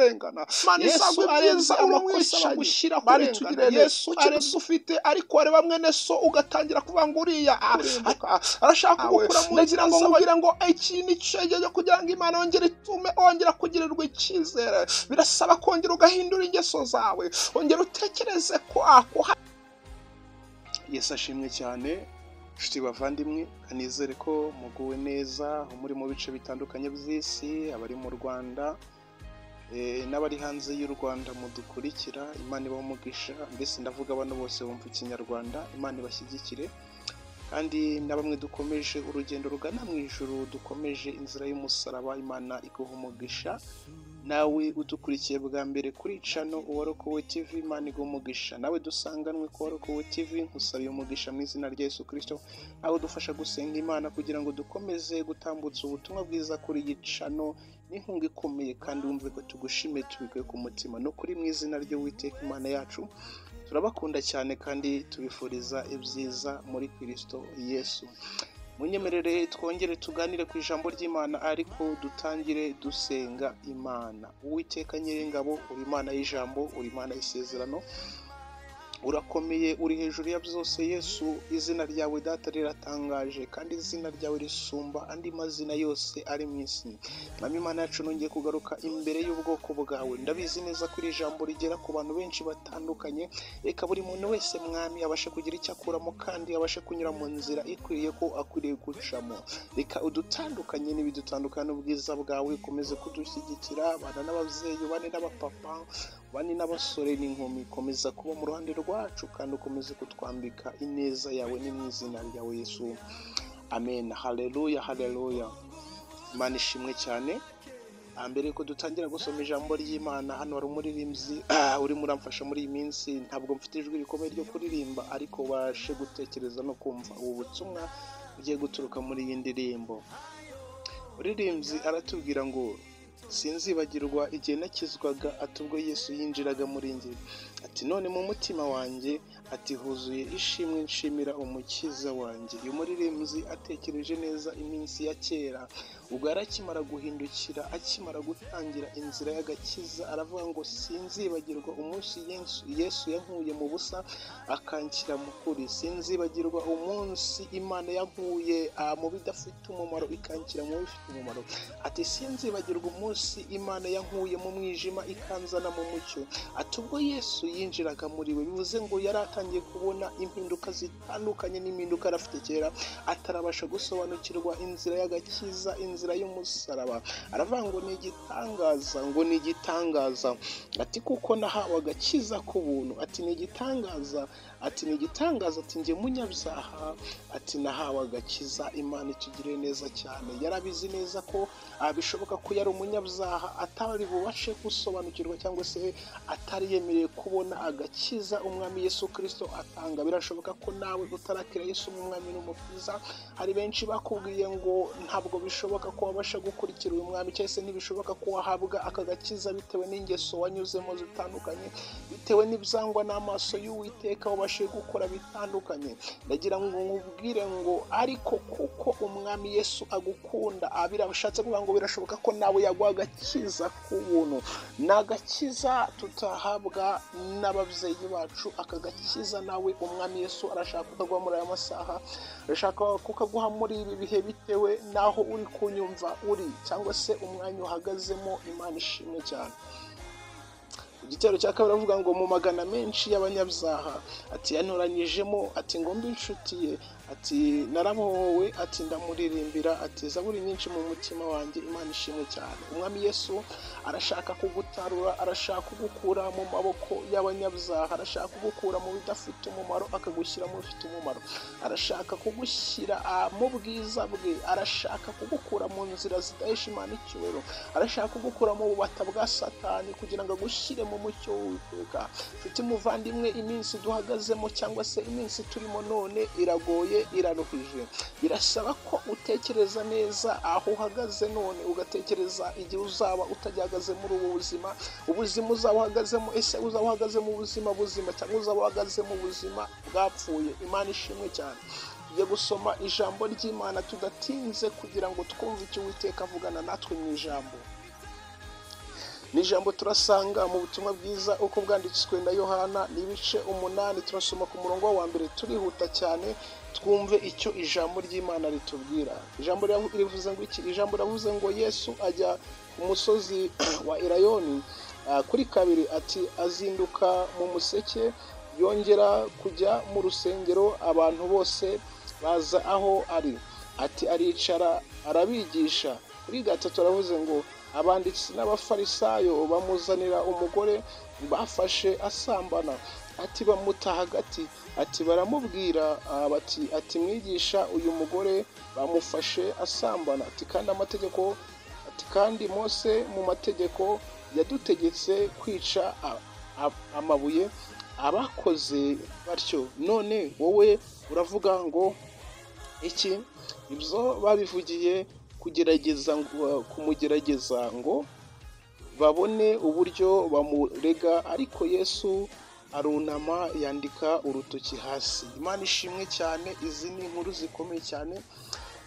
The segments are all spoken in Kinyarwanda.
Kurengana. Imana Yesu isagwa arenze ibyiza uri amakosa umwicanyi. bagushyira Imana kurengana. itugirire neza. Yesu Ukiri arenze ufite, ariko wareba mwene so ugatangira kuvuga ngo uriya kurimbuka arashaka awe. kugukura mu Ndagira nzira ngo z'abantu. nkubwire Ngo iki ni cyo gihe kugira ngo Imana yongere itume wongera kugirirwa icyizere. Birasaba kongera ugahindura ingeso zawe, wongera utekereze ko akuha. Yesu ashimwe cyane, inshuti bavandimwe. Kanizere ko muguwe neza aho muri mu bice bitandukanye by'isi, abari mu Rwanda n'abari hanze y'u Rwanda mudukurikira. Imana ibahe umugisha. Mbese ndavuga abantu bose bumva Ikinyarwanda, Imana ibashyigikire. Kandi na bamwe dukomeje urugendo rugana mu ijuru, dukomeje inzira y'umusaraba, Imana iguha umugisha. Nawe udukurikiye bwa mbere kuri channel Uwarokowe TV, Imana iguha umugisha. Nawe dusanganwe ku Uwarokowe TV, nkusabiye umugisha mu izina rya Yesu Kristo. Nawe udufasha gusenga Imana kugira ngo dukomeze gutambutsa ubutumwa bwiza kuri iyi channel n'inkunga ikomeye, kandi wumve ko tugushimiye tubikuye ku mutima no kuri mu izina ry'Uwiteka Imana yacu. Turabakunda cyane kandi tubifuriza ibyiza muri Kristo Yesu. Munyemerere twongere tuganire ku ijambo ry'Imana, ariko dutangire dusenga Imana. Uwiteka Nyiringabo, uri Imana y'ijambo, uri Imana y'isezerano, urakomeye, uri hejuru ya byose. Yesu, izina ryawe Data riratangaje, kandi izina ryawe risumba andi mazina yose ari mu isi. Mwami Imana yacu, nongeye kugaruka imbere y'ubwoko bwawe. Ndabizi neza ko iri jambo rigera ku bantu benshi batandukanye. Reka buri muntu wese, Mwami, abashe kugira icyo akuramo kandi abashe kunyura mu nzira ikwiriye ko akwiriye gucamo. Reka udutandukanye n'ibidutandukana n'ubwiza bwawe, ukomeze kudushyigikira, abana n'ababyeyi, bane n'abapapa, bane n'abasore n'inkumi. Komeza kuba mu ruhande rwacu kandi ukomeze kutwambika ineza yawe. Ni mu izina ryawe Yesu, amen. Haleluya, haleluya, Imana ishimwe cyane. Mbere yuko dutangira gusoma ijambo ry'Imana, hano hari umuririmbyi urimo uramfasha muri iyi minsi. Ntabwo mfite ijwi rikomeye ryo kuririmba, ariko ubashe gutekereza no kumva ubu butumwa bugiye guturuka muri iyi ndirimbo. Umuririmbyi aratubwira ngo: "Sinzibagirwa igihe nakizwaga," ati "ubwo Yesu yinjiraga muri njye," ati "none mu mutima wanjye," ati "huzuye ishimwe nshimira Umukiza wanjye." Uyu muririmbyi atekereje neza iminsi ya kera, ubwo yari akimara guhindukira, akimara gutangira inzira y'agakiza, aravuga ngo: "Sinzibagirwa umunsi Yesu yankuye mu busa akanshyira mu kuri. Sinzibagirwa umunsi Imana yankuye mu bidafite umumaro ikanshyira mu bifite umumaro." Ati: "Sinzibagirwa umunsi Imana yankuye mu mwijima ikanzana mu mucyo." Ati ubwo Yesu yinjiraga muri we, bivuze ngo yari atangiye kubona impinduka zitandukanye n'impinduka yari afite kera atarabasha gusobanukirwa inzira y'agakiza, inzira y'umusaraba. Aravuga ngo ni igitangaza, ngo ni igitangaza, ati kuko nahawe agakiza k'ubuntu. Ati ni igitangaza, ati ni igitangaza, ati njye munyabyaha, ati nahawe agakiza. Imana itugirire neza cyane. Yarabizi neza ko bishoboka ko yari umunyabyaha, atari bubashe gusobanukirwa cyangwa se atari yemerewe kubona agakiza Umwami Yesu Kristo atanga. Birashoboka ko nawe utarakira Yesu nk'Umwami n'Umukiza. Hari benshi bakubwiye ngo ntabwo bishoboka ko wabasha gukurikira uyu mwami, cyangwa se ntibishoboka ko wahabwa aka gakiza bitewe n'ingeso wanyuzemo zitandukanye, bitewe n'ibyangwa n'amaso y'Uwiteka wabashije gukora bitandukanye. Ndagira ngo nkubwire ngo ariko kuko Umwami Yesu agukunda, birashatse kuvuga ngo birashoboka ko nawe yaguha agakiza k'ubuntu. Ni agakiza tutahabwa n'ababyeyi bacu. Aka gakiza nawe Umwami Yesu arashaka kukaguha muri aya masaha, arashaka kukaguha muri ibi bihe, bitewe n'aho uri kunyumva uri cyangwa se umwanya uhagazemo. Imana ishimwe cyane. Igitero cya kabiri avuga ngo: "Mu magana menshi y'abanyabyaha," ati "yantoranyijemo," ati "ngo mbe inshuti ye," ati "narabohowe," ati "ndamuririmbira," ati "zaburi nyinshi mu mutima wanjye." Imana ishimwe cyane. Umwami Yesu arashaka kugutarura, arashaka kugukura mu maboko y'abanyabyaha, arashaka kugukura mu bidafite umumaro akagushyira mu bifite umumaro, arashaka kugushyira mu bwiza bwe, arashaka kugukura mu nzira zidahesha Imana icyubahiro, arashaka kugukura mu bubata bwa Satani kugira ngo agushyire mu mucyo w'Uwiteka. Nshuti muvandimwe, iminsi duhagazemo cyangwa se iminsi turimo none iragoye, iraruhije. Birasaba ko utekereza neza aho uhagaze none, ugatekereza igihe uzaba utagihagaze muri ubu buzima, ubuzima uzaba uhagazemo. Ese uzaba uhagaze mu buzima buzima cyangwa uzaba uhagaze mu buzima bwapfuye? Imana ishimwe cyane. Tugiye gusoma ijambo ry'Imana tudatinze kugira ngo twumve icyo Uwiteka avugana natwe mu ijambo. Ni ijambo turasanga mu butumwa bwiza uko bwanditswe na Yohana, ni ibice 8, turasoma ku murongo wa 1, turihuta cyane twumve icyo ijambo ry'Imana ritubwira. Ijambo rivuze ngo iki? Ijambo riravuze ngo Yesu ajya ku musozi wa Erayoni. Kuri 2 ati azinduka mu museke yongera kujya mu rusengero, abantu bose baza aho ari, ati aricara arabigisha. Kuri 3 aravuze ngo abanditsi n'abafarisayo bamuzanira umugore bafashe asambana, ati bamuta hagati, ati baramubwira bati ati mwigisha, uyu mugore bamufashe asambana, ati kandi amategeko, ati kandi Mose mu mategeko yadutegetse kwica amabuye abakoze batyo, none wowe uravuga ngo iki? Ibyo babivugiye kugerageza kumugerageza ngo babone uburyo bamurega, ariko Yesu arunama yandika urutoki hasi. Imana ishimwe cyane. Izi ni inkuru zikomeye cyane.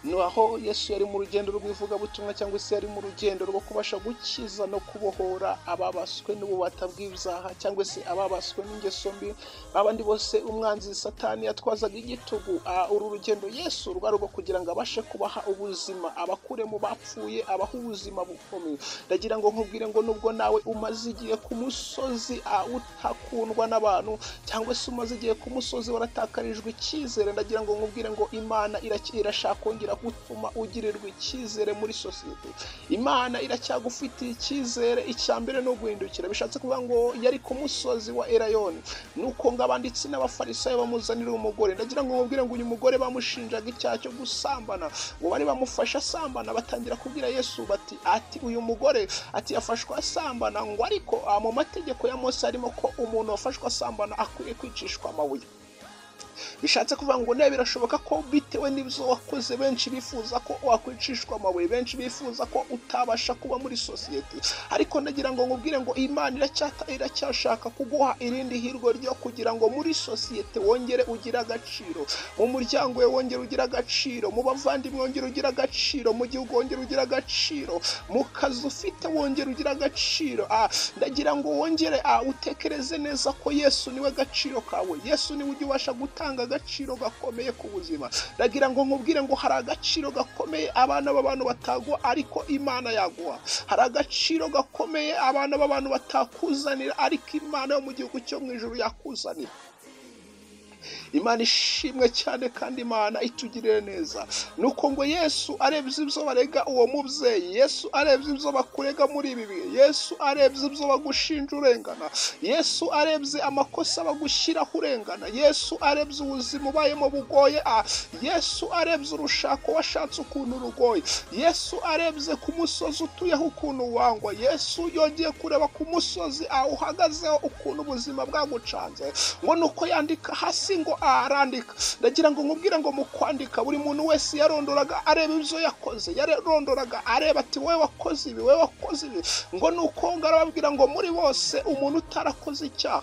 Ni aho Yesu yari mu rugendo rw'ivugabutumwa, cyangwa se yari mu rugendo rwo kubasha gukiza no kubohora ababaswe n'ububata bw'ibyaha, cyangwa se ababaswe n'ingeso mbi, abandi bose umwanzi Satani yatwazaga igitugu. Uru rugendo Yesu rwari rwo kugira ngo abashe kubaha ubuzima, abakure mu bapfuye, abaha ubuzima bukomeye. Ndagira ngo nkubwire ngo nubwo nawe umaze igihe ku musozi utakundwa n'abantu, cyangwa se umaze igihe ku musozi waratakarijwe icyizere, ndagira ngo nkubwire ngo Imana irashaka kongera gutuma ugirirwa icyizere muri sosiyete. Imana iracyagufitiye icyizere. Icya mbere no guhindukira, bishatse kuvuga ngo yari ku musozi wa Erayoni, nuko ngo abanditsi n'abafarisayo bamuzanira umugore. Ndagira ngo nkubwire ngo uyu mugore bamushinjaga icyaha cyo gusambana, ngo bari bamufashe asambana, batangira kubwira Yesu bati ati uyu mugore ati yafashwe asambana, ngo ariko mu mategeko ya Mose harimo ko umuntu wafashwe asambana akwiye kwicishwa amabuye. Bishatse kuvuga ngo nawe birashoboka ko bitewe n'ibyo wakoze benshi bifuza ko wakwicishwa amabuye, benshi bifuza ko utabasha kuba muri sosiyete, ariko ndagira ngo nkubwire ngo Imana iracyashaka kuguha irindi hirwe ryo kugira ngo muri sosiyete wongere ugire agaciro, mu muryango we wongere ugire agaciro, mu bavandimwe wongere ugire agaciro, mu gihugu wongere ugire agaciro, mu kazi ufite wongere ugire agaciro. Ndagira ngo wongere utekereze neza ko Yesu niwe gaciro kawe, Yesu niwe ujya ubasha gutanga agaciro gakomeye ku buzima. Ndagira ngo nkubwire ngo hari agaciro gakomeye abana b'abantu batagwa ariko Imana yaguha, hari agaciro gakomeye abana b'abantu batakuzanira ariko Imana yo mu gihugu cyo mu ijuru yakuzanira. Imana ishimwe cyane kandi Imana itugirire neza. Nuko ngo Yesu arebye ibyo barega uwo mubyeyi, Yesu arebye ibyo bakurega muri ibi bihe, Yesu arebye ibyo bagushinja urengana, Yesu arebye amakosa bagushyiraho urengana, Yesu arebye ubuzima ubayemo bugoye, Yesu arebye urushako washatse ukuntu rugoye, Yesu arebye ku musozi utuyeho ukuntu wangwa, Yesu yongeye kureba ku musozi uhagazeho ukuntu ubuzima bwagucanze, ngo nuko yandika hasi ngo arandika. Ndagira ngo nkubwire ngo mu kwandika buri muntu wese yarondoraga areba ibyo yakoze, yarondoraga areba ati wowe wakoze ibi, wowe wakoze ibi, ngo nuko ngarababwira ngo muri bose umuntu utarakoze icyaha,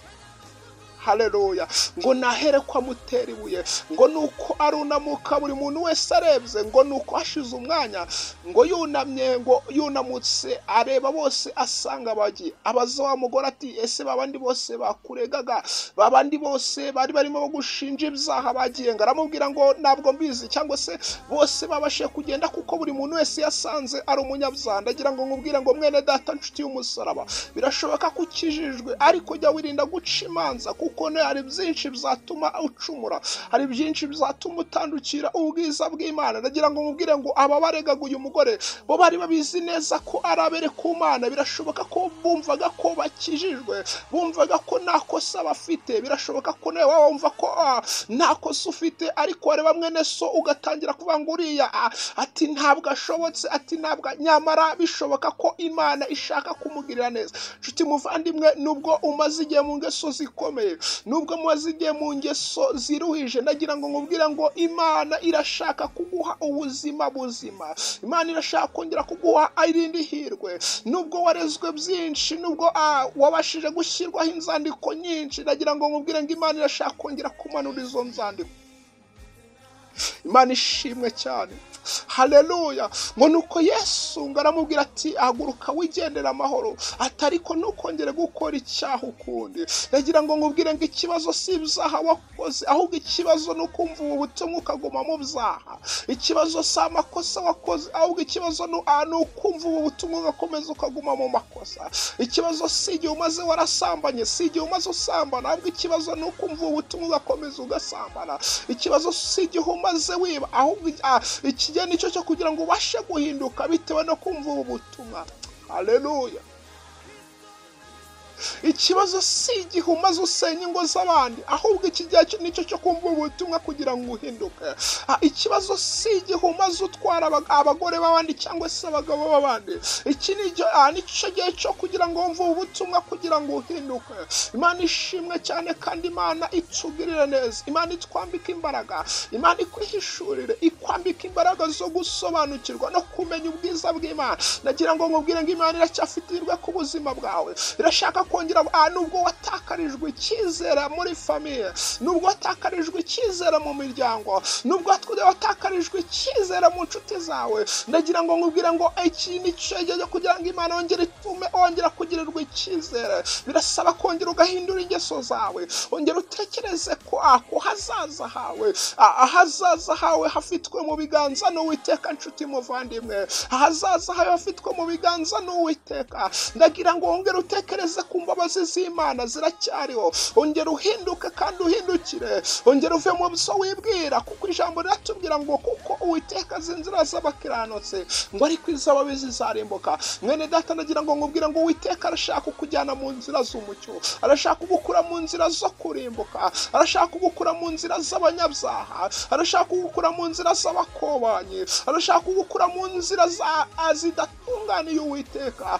haleluya, ngo nahere kwa mutera ibuye, ngo nuko arunamuka buri muntu wese arebye, ngo nuko hashize umwanya ngo yunamye, ngo yunamutse areba bose asanga bagiye, abaza wa mugore ati ese babandi bose bakuregaga, babandi bose bari barimo bagushinja ibyaha bagiye? Ngo aramubwira ngo ntabwo mbizi, cyangwa se bose babashe kugenda kuko buri muntu wese yasanze ari umunyabyaha. Ndagira ngo nkubwire ngo mwene data nshuti y'umusaraba, birashoboka ko ukijijwe ariko jya wirinda guca imanza, kuko hari byinshi bizatuma ucumura, hari byinshi bizatuma utandukira ubwiza bw'Imana. Ndagira ngo nkubwire ngo aba baregaga uyu mugore bo bari babizi neza ko arabere ku Mana, birashoboka ko bumvaga ko bakijijwe, bumvaga ko nta kosa bafite, birashoboka ko nawe wumva ko nta kosa ufite, ariko wareba mwene so ugatangira kuvuga ngo uriya ati ntabwo ashobotse, ati ntabwo, nyamara bishoboka ko Imana ishaka kumugirira neza. Nshuti muvandimwe, nubwo umaze igihe mu ngeso zikomeye, nubwo mumaze igihe mu ngeso ziruhije, ndagira ngo nkubwire ngo Imana irashaka kuguha ubuzima buzima, Imana irashaka kongera kuguha irindi hirwe. Nubwo warezwe byinshi, nubwo wabashije gushyirwaho inzandiko nyinshi, ndagira ngo nkubwire ngo Imana irashaka kongera kumanura izo nzandiko. Imana ishimwe cyane. Haleluya. Ngo nuko Yesu ngo aramubwira ati haguruka wigendera amahoro, atariko ntukongere gukora icyaha ukundi. Ndagira ngo nkubwire ngo ikibazo si ibyaha wakoze, ahubwo ikibazo ni ukumva ubu butumwa ukaguma mu byaha. Ikibazo si amakosa wakoze, ahubwo ikibazo ni ukumva ubu butumwa ugakomeza ukaguma mu makosa. Ikibazo si igihe umaze warasambanye, si igihe umaze usambana, ahubwo ikibazo ni ukumva ubu butumwa ugakomeza ugasambana. Ikibazo si igihe umaze wiba, ahubwo ikigihe nicyo cyo kugira ngo ubashe guhinduka bitewe no kumva ubu butumwa. Haleluya. Ikibazo si igihe umaze usenya ingo z'abandi, ahubwo iki gihe nicyo cyo kumva ubutumwa kugira ngo uhinduke. Ikibazo si igihe umaze utwara abagore b'abandi cyangwa se abagabo b'abandi, iki nicyo gihe cyo kugira ngo wumve ubutumwa kugira ngo uhinduke. Imana ishimwe cyane, kandi Imana itugirire neza, Imana itwambike imbaraga, Imana ikwihishurire, ikwambike imbaraga zo gusobanukirwa no kumenya ubwiza bw'Imana. Nagira ngo nkubwire ngo Imana iracyafitirwe ku buzima bwawe, irashaka kongera. Nubwo watakarijwe icyizere muri famiye, nubwo watakarijwe icyizere mu miryango, nubwo watakarijwe icyizere mu nshuti zawe, ndagira ngo nkubwire ngo iki ni cyo gihe kugira ngo Imana yongere itume wongera kugirirwa icyizere. Birasaba kongera ugahindura ingeso zawe, ongera utekereze ko ku hazaza hawe, ahazaza hawe hafitwe mu biganza n'Uwiteka. Nshuti muvandimwe, ahazaza hawe hafitwe mu biganza n'Uwiteka. Ndagira ngo wongere utekereze ku mbabazi z'Imana ziracyariho, ongera uhinduke kandi uhindukire, ongera uve mu byo wibwira, kuko ijambo riratubwira ngo kuko Uwiteka azi inzira z'abakiranutsi, ngo ariko iz'ababi zizarimbuka. Mwene data, ndagira ngo nkubwire ngo Uwiteka arashaka kukujyana mu nzira z'umucyo, arashaka kugukura mu nzira zo kurimbuka, arashaka kugukura mu nzira z'abanyabyaha, arashaka kugukura mu nzira z'abakobanyi, arashaka kugukura mu nzira zidatunganiye Uwiteka.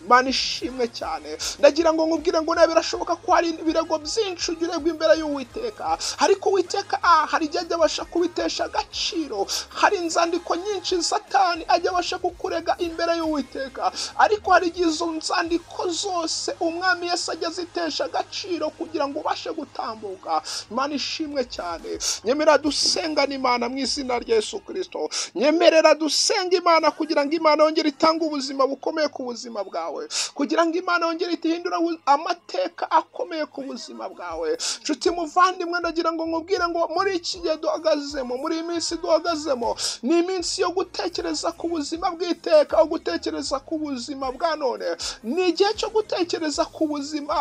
Imana ishimwe cyane. Ndagira ngo nkubwire ngo nawe birashoboka ko hari ibirego byinshi ujya uregwa imbere y'Uwiteka, ariko Uwiteka hari igihe ajya abasha kubitesha agaciro. Hari inzandiko nyinshi Satani ajya abasha kukurega imbere y'Uwiteka, ariko hari igihe izo nzandiko zose Umwami Yesu ajya azitesha agaciro kugira ngo ubashe gutambuka. Imana ishimwe cyane. Nyemerera dusengane Imana mu izina rya Yesu Kristo. Nyemerera dusenga Imana kugira ngo Imana yongere itange ubuzima bukomeye ku buzima bwawe, kugira ngo Imana yongere ihindure amateka akomeye ku buzima bwawe. Nshuti muvandimwe, ndagira ngo nkubwire ngo muri iki gihe duhagazemo, muri iyi minsi duhagazemo, ni iminsi yo gutekereza ku buzima bw'iteka, aho gutekereza ku buzima bwa none. Ni igihe cyo gutekereza ku buzima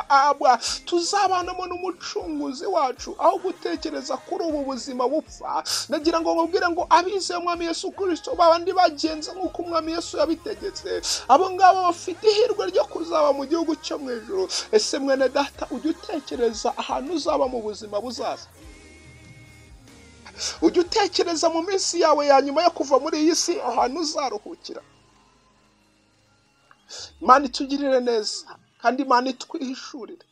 tuzabanamo n'Umucunguzi wacu, aho gutekereza kuri ubu buzima bupfa. Ndagira ngo nkubwire ngo abizeye Umwami Yesu Kristo, babandi bagenze nk'uko Umwami Yesu yabitegetse, abo ngabo bafite ihirwe ryo kuzaba mu gihugu cyo mu ijuru. Ese mwene data, ujya utekereza ahantu uzaba mu buzima buzaza? Ujya utekereza mu minsi yawe ya nyuma yo kuva muri iyi si ahantu uzaruhukira? Imana itugirire neza, kandi Imana itwihishurire.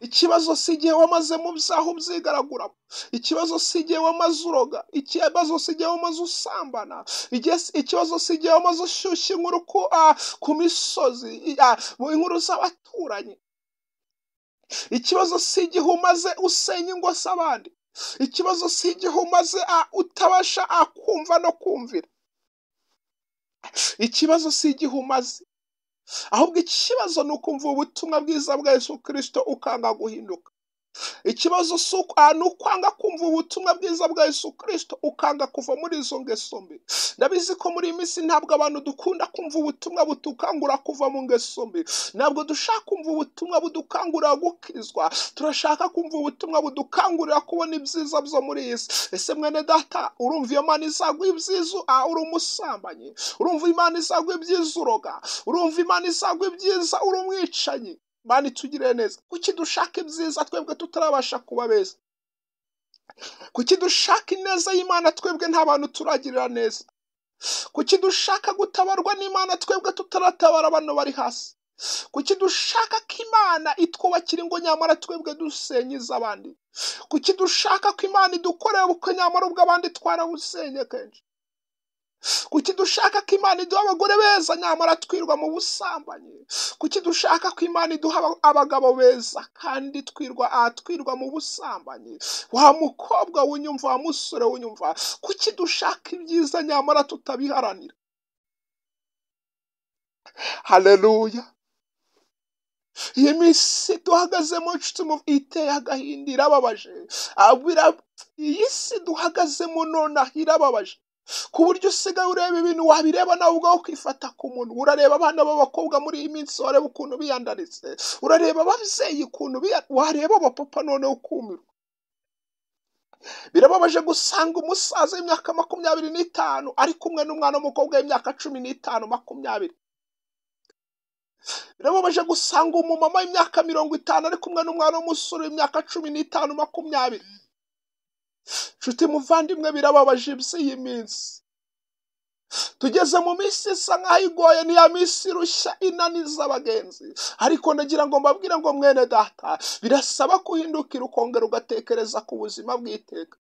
Ikibazo si igihe wamaze mu byaha ubyigaraguramo, ikibazo si igihe wamaze uroga, ikibazo si igihe wamaze usambana, ikibazo si igihe wamaze ushyushya inkuru ku misozi, inkuru z'abaturanyi. Ikibazo si igihe umaze usenya ingo z'abandi, ikibazo si igihe umaze utabasha kumva no kumvira. Ikibazo si igihe umaze, ahubwo ikibazo ni ukumva ubutumwa bwiza bwa Yesu Kristo ukanga guhinduka. Ikibazo ni ukwanga kumva ubutumwa bwiza bwa Yesu Kristo ukanga kuva muri izo ngeso mbi. Ndabizi ko muri iyi minsi ntabwo abantu dukunda kumva ubutumwa butukangura kuva mu ngeso mbi, ntabwo dushaka kumva ubutumwa budukangurira gukizwa, turashaka kumva ubutumwa budukangurira kubona ibyiza byo muri iyi si. Ese mwene data, urumva iyo Imana izaguha ibyiza uri umusambanyi? Urumva Imana izaguha ibyiza uroga? Urumva Imana izaguha ibyiza uri umwicanyi? Imana itugirire neza. Kuki dushaka ibyiza twebwe tutarabasha kuba beza? Kuki dushaka ineza y'Imana twebwe nta bantu turagirira neza? Kuki dushaka gutabarwa n'Imana twebwe tutaratabara abantu bari hasi? Kuki dushaka ko Imana itwubakira ingo nyamara twebwe dusenyiza abandi? Kuki dushaka ko Imana idukorera ubukwe nyamara ubwo abandi twarabusenye kenshi? Kuki dushaka ko Imana iduha abagore beza nyamara twirwa mu busambanyi? Kuki dushaka ko Imana iduha abagabo beza kandi twirwa mu busambanyi? Wa mukobwa wunyumva, wa musore wunyumva, kuki dushaka ibyiza nyamara tutabiharanira? Haleluya! Iyi minsi duhagazemo inshuti iteye agahinda, irababaje. Iyi si duhagazemo nonaha irababaje, ku buryo usigaye ureba ibintu wabireba nawe ubwawe ukifata ku munwa. Urareba abana b'abakobwa muri iyi minsi, wareba ukuntu biyandaritse, urareba ababyeyi ukuntu wareba abapapa noneho ukumirwa. Birababaje gusanga umusaza w'imyaka 25 ari kumwe n'umwana w'umukobwa w'imyaka 15, 20. Birababaje gusanga umumama w'imyaka 50 ari kumwe n'umwana w'umusore w'imyaka 15, 20. Nshuti muvandimwe, birababaje iby'iyi minsi. Tugeze mu minsi isa nk'aho igoye, ni ya minsi irushya inaniza abagenzi. Ariko ndagira ngo mbabwire ngo mwene data, birasaba kuhindukira ukongera ugatekereza ku buzima bw'iteka.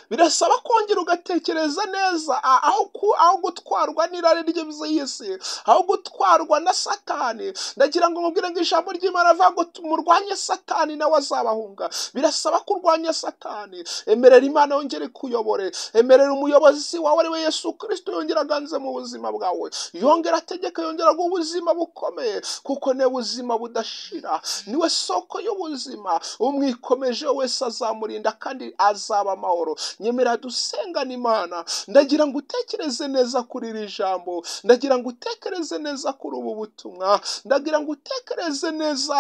Birasaba kongera ugatekereza neza aho gutwarwa n'irari ry'iby'iyi si, aho gutwarwa na Satani. Ndagira ngo mubwire ngo ijambo ry'Imana rivuga ngo murwanye Satani nawe azabahunga. Birasaba kurwanya Satani. Emerera Imana yongere ikuyobore, emerera umuyobozi wawe ari we Yesu Kristo yongere aganze mu buzima bwawe, yongere ategeke, yongere aguhe ubuzima bukomeye, kuko ni ubuzima budashira, niwe soko y'ubuzima. Umwikomeje wese azamurinda kandi azaba amahoro. Nyemera dusengane Imana. Ndagira ngo utekereze neza kuri iri jambo, ndagira ngo utekereze neza kuri ubu butumwa, ndagira ngo utekereze neza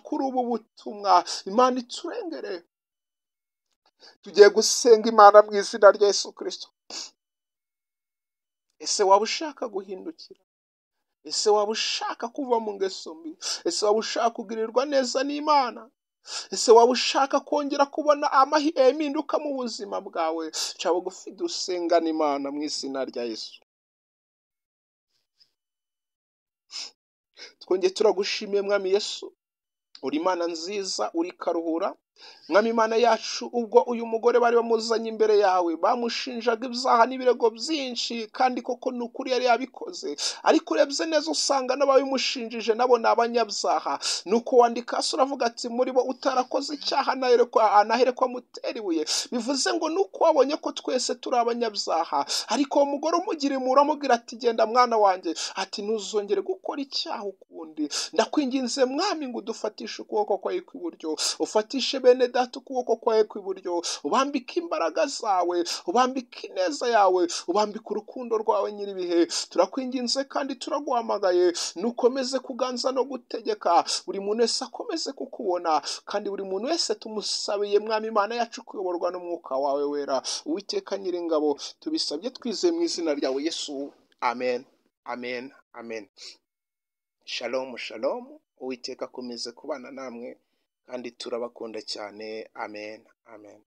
kuri ubu butumwa. Imana iturengere. Tugiye gusenga Imana mu izina rya Yesu Kristo. Ese waba ushaka guhindukira? Ese waba ushaka kuva mu ngeso mbi? Ese waba ushaka kugirirwa neza n'Imana? Ese waba ushaka kongera kubona impinduka mu buzima bwawe? Ca bugufi dusengane Imana mu izina rya Yesu. Twongeye turagushimiye Mwami Yesu, uri Imana nziza, uri karuhura. Mwami Imana yacu, ubwo uyu mugore bari bamuzanye imbere yawe, bamushinjaga ibyaha n'ibirego byinshi, kandi koko ni ukuri yari yabikoze. Ariko urebye neza usanga n'ababimushinjije nabo ni abanyabyaha. Nuko wandika hasi uravuga ati muri bo utarakoze icyaha anaherekwa amutera ibuye. Bivuze ngo nuko wabonye ko twese turi abanyabyaha. Ariko uwo mugore umugira impuhwe uramubwira ati genda mwana wanjye, ati ntuzongere gukora icyaha ukundi. Ndakwinginze Mwami ngo udufatishe ukuboko kwawe kw'iburyo, ufatishe bene data ukuboko kwawe kw'iburyo, ubambike imbaraga zawe, ubambike ineza yawe, ubambike urukundo rwawe nyir'ibihe. Turakwinginze kandi turaguhamagaye, nukomeze kuganza no gutegeka, buri muntu wese akomeze kukubona, kandi buri muntu wese tumusabiye Mwami Imana yacu kuyoborwa n'umwuka wawe wera. Uwiteka Nyiringabo, tubisabye twizeye mu izina ryawe Yesu. Amen, amen, amen. Shalom, shalom. Uwiteka akomeze kubana namwe, kandi turabakunda cyane. Amen, amen.